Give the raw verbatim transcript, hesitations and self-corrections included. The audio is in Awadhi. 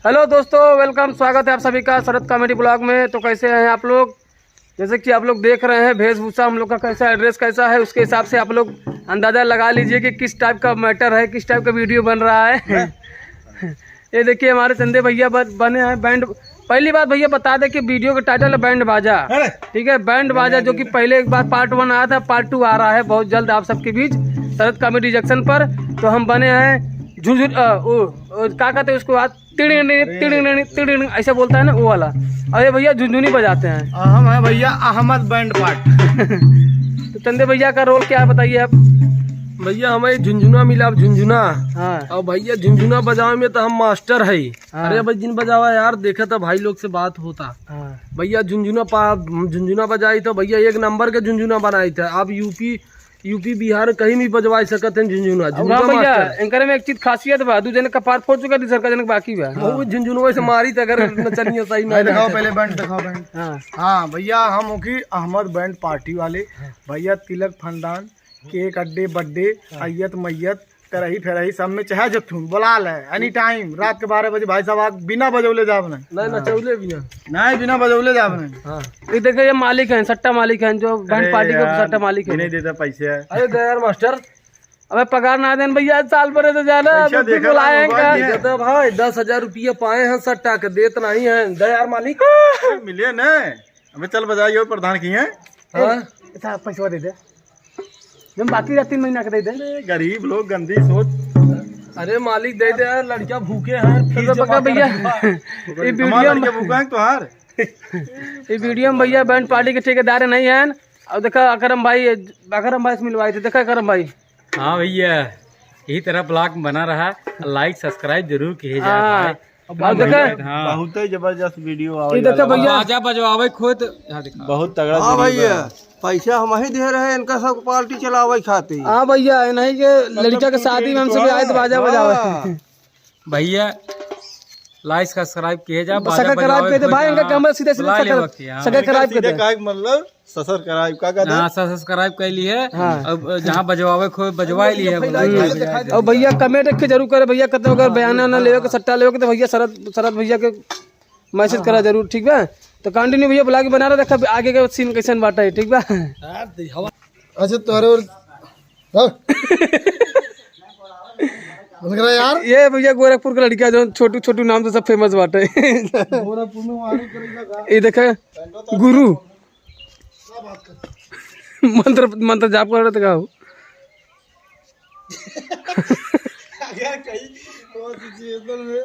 हेलो दोस्तों, वेलकम, स्वागत है आप सभी का शरद कॉमेडी ब्लॉग में। तो कैसे हैं आप लोग? जैसे कि आप लोग देख रहे हैं, वेशभूषा हम लोग का कैसा, एड्रेस कैसा है, उसके हिसाब से आप लोग अंदाज़ा लगा लीजिए कि किस टाइप का मैटर है, किस टाइप का वीडियो बन रहा है। ये देखिए, हमारे चंदे भैया बन-, बने हैं बैंड। पहली बात भैया बता दें कि वीडियो का टाइटल है बैंड बाजा। अरे। ठीक है, बैंड बाजा, जो कि पहले एक बार पार्ट वन आया था, पार्ट टू आ रहा है बहुत जल्द आप सबके बीच शरद कॉमेडी रिएक्शन पर। तो हम बने हैं झुझुन, अ, ओ, ओ, का कहते हैं उसको, आज तिड़िंग, तिड़िंग, तिड़िंग, ऐसे बोलता है ना, वो वाला। और ये भैया झुनझुनी बजाते हैं। और हम हैं भैया अहमद बैंड पार्ट। तो चंदे भैया का रोल क्या है, बताइए आप। भैया, हमें झुनझुना मिला, अब झुनझुना। हाँ। और भैया, झुनझुना बजावे में तो हम मास्टर है। हाँ। अरे भाई, जिन बजावा यार, देखा था भाई लोग से बात होता। हाँ। भैया, झुनझुना पा-, झुनझुना बजाई तो भैया, एक नंबर के झुनझुना बनाई था। आप यूपी यूपी बिहार कहीं भी बजवाई सकत हैं झुनझुना, अब झुनझुना हाँ भैया, मास्टर। एंकर में एक चीज खासियत बा, दू जने कपार फोड़ चुका, तीसर का जने बाकी बा। वो झुनझुनवा से मारी त अगर नचनिया सही ना भाई, दिखाओ रहता। पहले बैंड दिखाओ, बैंड। हाँ। हाँ भैया, हम होखी अहमद बैंड पार्टी वाले। भैया, तिलक फंदान, केक, अड्डे, बड्डे, हाँ। अय्यत, मय्यत, करही, फेरही, सब में चाहे जथुन, बुला ले, एनी टाइम, रात के बारह बजे भाई साहब, आप बिना बजौले जाब नहीं। नहीं, नचौले बिना। नहीं, बिना बजौले जाब नहीं। हाँ। ये देखो, ये मालिक हैं, सट्टा मालिक हैं, जो बैंड अरे पार्टी के यार, सट्टा मालिक हैं। नहीं देता पैसे। अरे दे यार मास्टर। अबे पगार ना देन भैया, साल भर तो जाना, पैसा तो फिर देखा बुलाए ना, हैं मोबाइल का? में। देता भाई, दस हजार रुपया पाए हैं सट्टा के, देत नहीं है, दे यार मालिक। मिले न। अबे चल बजाइए प्रधान की हैं। हाँ। ए, इतना पैसा दे दे। जब बाकी रहा तीन महीना के दे दे। अरे गरीब लोग, गंदी सोच। अरे मालिक दे दे यार, लड़का भूखे हैं, फिर तो जब पकड़ भैया। ये हमारा वीडियो में लड़का भूखा है तोहार। ये वीडियो में भैया बैंड पार्टी के ठेकेदार नहीं हैं। अब देखा अकरम भाई, अकरम भाई से मिलवाए थे। देखा अकरम भाई। हाँ भैया, यही तरह ब्लॉग बना रहा, लाइक सब्सक्राइब जरूर किए जाए हाँ। भाई। अब देखा, हाँ। बहुत ही जबरदस्त वीडियो ये आवे देखा वाला बा। भैया। बाजा बजवावे खुद, हाँ, देखा। बहुत तगड़ा हाँ वीडियो भैया, बा। पैसा हम ही दे रहे हैं इनका सब पार्टी चलावे खातिर। हाँ भैया, ये नहीं के लड़का के शादी में हमसे भी आए तो बाजा बजावे। हाँ। भैया, लाइक सब्सक्राइब किए जा, बाजा सब्सक्राइब बजवावे किए थे खुद, भाई, इनका हाँ। कैमरा सीधे सीधे बुला ले सब्सक्राइब, वक्त, हाँ। सब्सक्राइब किए सीधे थे। काहे के मतलब सब्सक्राइब का कहते हैं? हाँ, सब्सक्राइब कर लिए। हाँ। अब जहाँ बजवावे को बजवा लिए, बोला हम्म। जाए। और भैया कमेंट रख के जरूर करे भैया, कहते अगर बयाना ना लेवे के, सट्टा लेवे के, तो भैया शरद, शरद भैया के मैसेज करा जरूर, ठीक बा? तो कंटिन्यू भैया ब्लॉग बना रहा, देखा आगे के सीन कैसन बाटा है, ठीक बा? अच्छा तोहरे और हाँ। बंद करा यार। ये भैया गोरखपुर के लड़किया जो छोटू, छोटू नाम से सब फेमस बाटे। गोरखपुर में वायरल करेगा का? ये देखे गुरु। क्या बात कर? मंत्र, मंत्र जाप कर रहे थे का हो? अगर कहीं वो सिचुएशन में